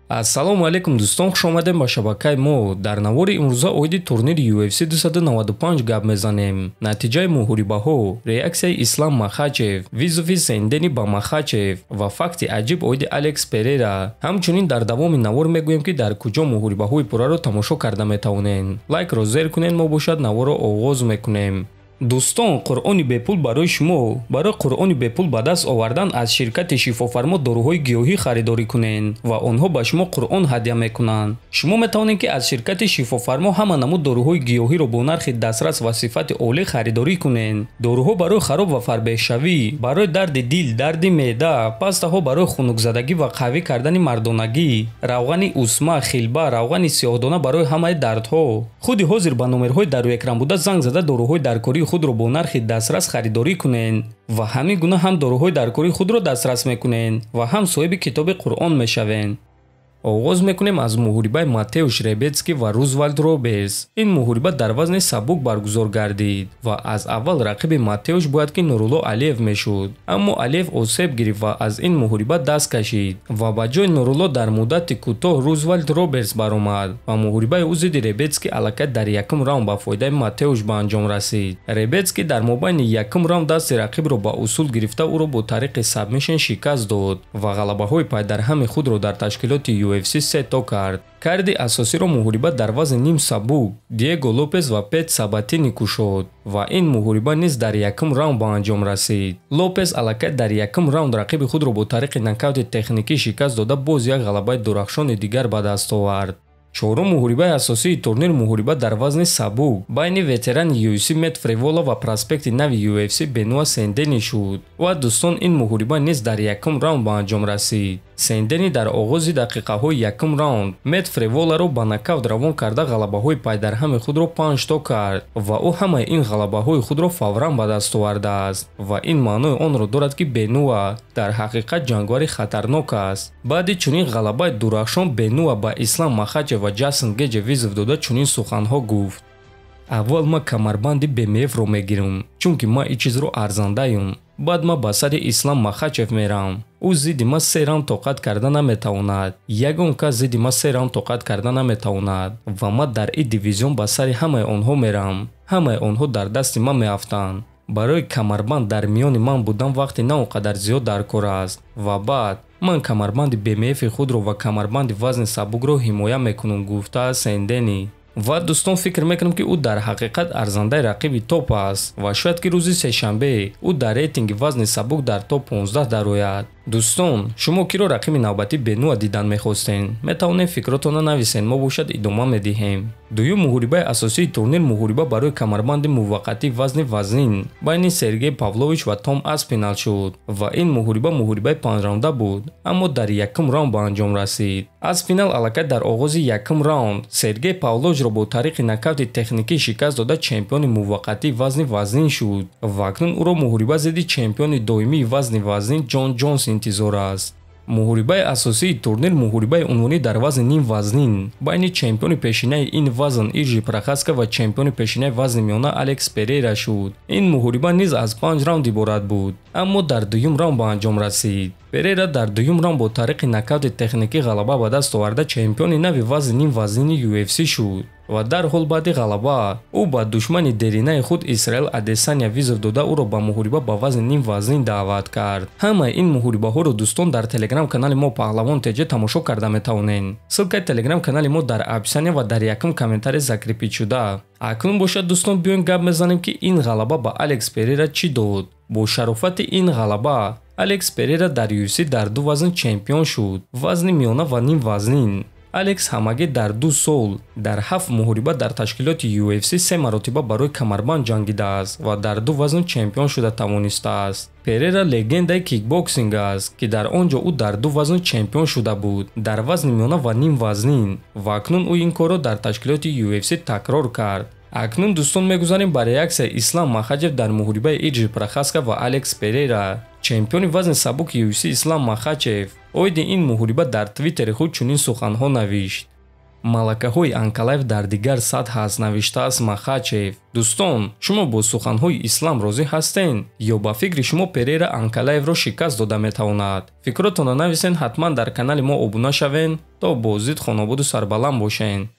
Ассалому алайкум дӯстон, хуш омадем ба шабакаи мо. Дар навори имрӯза оиди турнири UFC 295 гап мезанем. Натиҷаи муҳорибаҳо, реаксияи Ислам Махачев, вызови Сен-Дени ба Махачев ва факти аҷиб оиди Алекс Перера. Ҳамчунин дар давоми навор мегӯем, ки дар куҷо муҳорибаҳои пурраро тамошо карда метавонед. Лайкро зер кунед, мо бошад наворро оғоз мекунем. Дӯстон, Қуръони бепул барои шумо. Барои Қуръони бепул ба даст овардан аз ширкати Шифофармо доруҳои гиёҳӣ харидорӣ кунед ва онҳо ба шумо Қуръон ҳадя мекунанд. Шумо метавонед, ки аз ширкати Шифофармо ҳама намуд доруҳои гиёҳиро бо нархи дастрас ва сифати олӣ харидорӣ кунед. Доруҳо барои хароб ва фарбеҳшавӣ, барои дарди дил, дарди меъда, пастаҳо барои хунукзадагӣ ва қавӣ кардани мардонагӣ, равғани усма, хилба, равғани сиёҳдона барои ҳамаи дардҳо. Худи ҳозир ба номерҳои дар рӯи экран буда занг зада доруҳои даркории худро бо нархи дастрас харидорӣ кунед ва ҳамин гуна ҳам доруҳои даркории худро дастрас мекунед ва ҳам соҳиби китоби Қуръон мешавед. Оғоз мекунем аз муҳорибаи Матеуш Ребетский ва Рузвальд Робертс. Ин муҳориба дар вазни сабук баргузор гардид ва аз аввал рақиби Матеуш бояд ки Нурулло Алиев мешуд. Аммо Алиев осеб гирифт ва аз ин муҳориба даст кашид ва ба ҷои Нурулло дар муддати кӯтоҳ Рузвальд Робертс баромад ва муҳорибаи ӯ зидди Ребетский аллакай дар якум раунд ба фоидаи Матеуш ба анҷом расид. Ребетский дар мобайни якум раунд дасти рақибро ба усул гирифта ӯро бо тариқи сабмишн шикаст дод ва ғалабаҳои пайдарҳами худро дар ташкилоти UFC се то кард. Карди асосиро муҳориба дар вазни ним сабук Диего Лопес ва Пет Сабатини кушод ва ин муҳориба низ дар якум раунд ба анҷом расид. Лопес аллакай дар якум раунд рақиби худро бо тариқи нокаути техникӣ шикаст дода боз як ғалабаи дурахшони дигар ба даст овард. Чорум муҳорибаи асосии турнир муҳориба дар вазни сабук байни ветерани UFC Мэтт Фривола ва проспекти нави UFC Бенуа Сен-Дени шуд. Ва дӯстон, ин муҳориба низ дар якум раунд ба анҷом расид. Сен-Дени дар оғози дақиқаҳои якум раунд Мэтт Фриволаро ба нокаут равон карда ғалабаҳои пайдарҳами худро панҷ то кард ва ӯ ҳамаи ин ғалабаҳои худро фавран ба даст овардааст ва ин маънои онро дорад, ки Бенуа дар ҳақиқат ҷангвари хатарнок аст. Баъди чунин ғалабаи дурахшон Бенуа ба Ислам Махачев ва Ҷастин Геҷе вызов дода чунин суханҳо гуфт: аввал ман камарбанди БМФ-ро мегирам, чунки ман ин чизро арзандаем. Баъд ман ба сари Ислам Махачев меравам. Ӯ зидди ман се раунд тоқат карда наметавонад. Ягон кас зидди ман се раунд тоқат карда наметавонад ва ман дар ин дивизион ба сари ҳамаи онҳо меравам. Ҳамаи онҳо дар дасти ман меафтанд. Барои камарбанд дар миёни ман будан вақте на он қадар зиёд дар кор аст. Ва баъд ман камарбанди БМФ-и худро ва камарбанди вазни сабукро ҳимоя мекунам, гуфтааст Сен-Дени. Ва дӯстон, фикр мекунам, ки ӯ дар ҳақиқат арзандаи рақиби топ аст ва шояд ки рӯзи сешанбе ӯ дар рейтинги вазни сабук дар топ 15 дарояд. Дӯстон, шумо киро рақиби навбатӣ Бенуа дидан мехостед? Метавонед фикротонро нависед, мо бошад идома медиҳем. Дуюм муҳорибаи асосии турнир муҳориба барои камарбанди муваққатии вазни вазнин байни Сергей Павлович ва Том Аспинал шуд ва ин муҳориба муҳорибаи панҷраунда буд, аммо дар якум раунд ба анҷом расид. Аспинал аллакай дар оғози якум раунд Сергей Павловичро бо тариқи нокаути техникӣ шикаст дода чемпиони муваққатии вазни вазнин шуд ва акнун ӯро муҳориба зидди чемпиони доимии вазни вазнин Ҷон Ҷонс интизор аст. Муҳорибаи асосии турнир муҳорибаи унвонӣ дар вазни ним вазнин байни чемпиони пешинаи ин вазн Иржи Прохаска ва чемпиони пешинаи вазни миёна Алекс Перера шуд. Ин муҳориба низ аз панҷ раунд иборат буд, аммо дар дуюм раунд ба анҷом расид. Перера дар дуюм раунд бо тариқи нокаути техникӣ ғалаба ба даст оварда чемпиони нави вазни ним вазнини UFC шуд ва дарҳол баъди ғалаба ӯ ба душмани деринаи худ Исраил Адесаня вызов дода ӯро ба муҳориба ба вазни ним вазнин даъват кард. Ҳамаи ин муҳорибаҳоро дӯстон дар телеграм-канали мо Паҳлавон ТЖ тамошо карда метавонед. Ссылкаи телеграм-канали мо дар описания ва дар якум комментарий закрепить шуда. Акнун бошад дӯстон, биёем гап мезанем, ки ин ғалаба ба Алекс Перера чӣ дод. Бо шарофати ин ғалаба Алекс Перера дар UFC дар ду вазн чемпион шуд: вазни миёна ва ним вазнин. Алекс ҳамагӣ дар 2 сол дар ҳафт муҳориба дар ташкилоти UFC се маротиба барои камарбанд ҷангидааст ва дар ду вазн чемпион шуда тавонистааст. Перера легендаи кикбоксинг аст, ки дар он ҷо ӯ дар ду вазн чемпион шуда буд, дар вазни миёна ва ним вазнин, ва акнун ӯ ин корро дар ташкилоти UFC такрор кард. Акнун дӯстон мегузарем ба реаксияи Ислам Махачев дар муҳорибаи Иржи Прохаска ва Алекс Перера. Чемпиони вазни сабуки UFC Ислам Махачев оиди ин муҳориба дар твиттери худ чунин суханҳо навишт: Малакаҳои Анкалаев дар дигар сатҳ аст, навиштааст Махачев. Дӯстон, шумо бо суханҳои Ислам розӣ ҳастед ё ба фикри шумо Перера Анкалаевро шикаст дода метавонад? Фикротонро нависен, ҳатман дар канали мо обуна шавен, то боздид хонободу сарбаланд бошен.